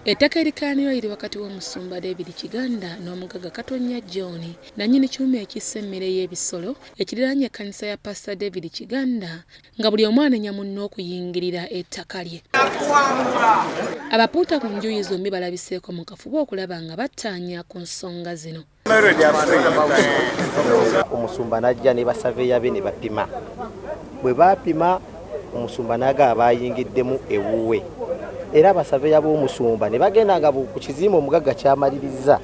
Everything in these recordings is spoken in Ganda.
Ettaka erikaanirwa liri wakati w'omusumba David Kiganda n'omugagga Katonya John, nannyini kyuma ekissa emmere y'ebisolo ekiriraanye ekkanisa ya Pastor David Kiganda, nga buli omu anenya munne okuyingirira ettaka lye. Abapunta ku njuyi zombi balabiseeko mu kafuba okulaba nga battaanya ku nsonga zino. Omusumba n'ajja ne basaveya be ne bapima. Bwe baapima, omusumba n'agaba bayingiddemu ewuwe. Era abasaveya b'omusumba ne bagenda nga ku kizimbe omugagga kyamaliriza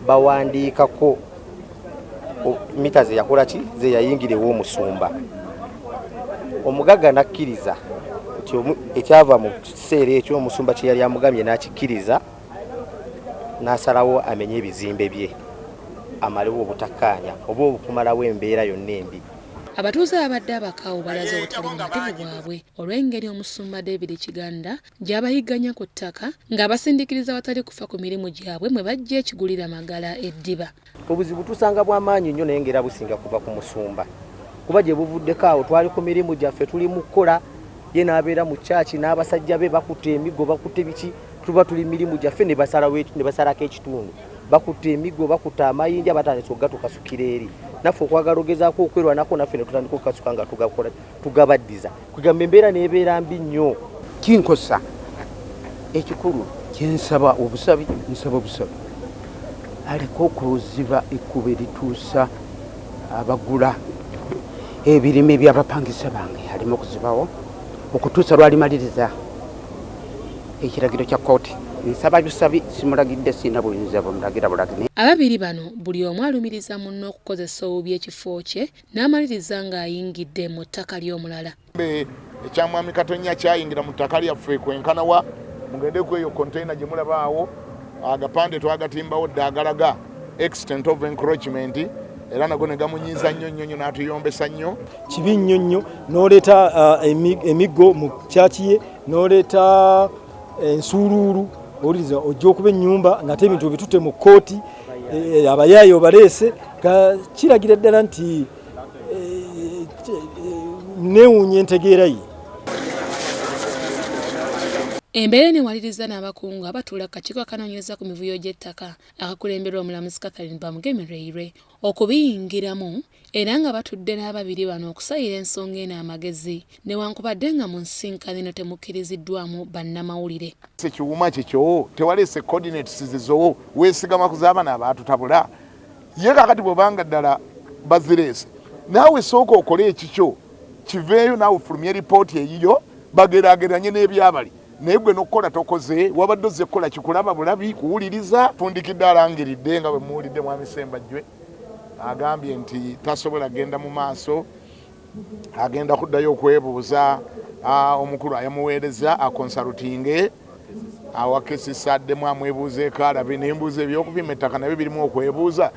bawandiikako mita ze yakola ki ze yayingira ew'omusumba. Omugagga n'akkiriza nti ekyava mu kiseera ekyo omusumba kye yali amugambye n'akikkiriza, n'asalawo amenye ebizimbe bye amalewo obutakkaanya oba okumalawo embeera yonna embi. Abatuuze ababadde abakaawu balaze obutali bumativu bwabwe olw'engeri omusumba David Kiganda gy'abayigganya ku ttaka ng'abasindiikiriza awatali kufa ku mirimu gyabwe mwe bajja ekigulira Magala eddiba. Obuzibu tusanga bw'amaanyi nnyo naye ng'era businga kuva ku musumba, kuba gye buvuddeko awo twali ku mirimu gyaffe tuli mu kukola, ye n'abeera mu kyaki n'abasajja be bakutte emiggo bakutte biki, tuba tuli mirimu gyaffe ne basalako ekitundu, bakutte emiggo bakutte amayinja batandise okugatukasukira eri. Naffe okwagala ogezaako okwerwanako naffe ne tutandika okukasuka nga tugakola tugabaddiza, kugamba embeera n'ebeera mbi nnyo. Kinkosa ekikulu kyensaba obusabi, nsaba obusabi aleke okuziba ekkubo erituusa abagula ebirime by'abapangisa bange, aleme okuzibawo okutuusa lwalimaliriza ekiragiro kya kkooti. Nsaba busabi, simulagidde, sirina buyinza bumulagira bulagi. Ababiri bano buli omu alumiriza munne okukozesa obubi ekifo kye n'amaliriza ng'ayingidde mu ttaka ly'omulala. Ekya mwami Katonya kyayingira mu ttaka lyaffe kwenkana wa, mugende ku eyo container gye mulaba awo, agapande twagatimbawo dda agalaga extent of encroachment, era nago ne gamunyiiza nnyo nnyo nnyo n'atuyombesa nnyo. Kibi nnyo nnyo n'oleeta emiggo mu kyaki ye, n'oleeta ensuuluulu, owuliriza ojja okuba ennyumba ng'ate ebintu obitutte mu kkooti, abayaaye obaleese, kiragira ddala nti neewuunya entegeera ye. Embeera enewaliriza n'abakungu abatuula ku kakiiko akanoonyereza ku mivuyo gy'ettaka akakulemberwa omulamuzi Catherine Bamugemereire okubiyingiramu, era nga batudde n'ababiri bano okusayira ensonga eno amagezi, newankubadde nga mu nsisinkano eno temukkiriziddwamu bannamawulire. Ekiwuma kikyo tewaleese coordinates zizo, weesigama ku z'abaana abaatutabula. Ye kaakati bw'obanga ddala bazireese, naawe sooka okole ekikyo kiveeyo, naawe ofulumye ripooti eyiyo bageraageranye n'ebyabali. Naye gwe n'okukola tokoze, wabadde ozze kukola kikulaba bulabi, kuwuliriza. Fundikidde alangiridde nga bwe muwulidde mwami Ssembajjwe agambye nti tasobola kugenda mu maaso, agenda kuddayo okwebuuza omukulu ayamuweereza akonsalutinge awakesisa addemu amwebuuzeeko alabe, nembuuza ebyokupima ettaka nabyo birimu okwebuuza.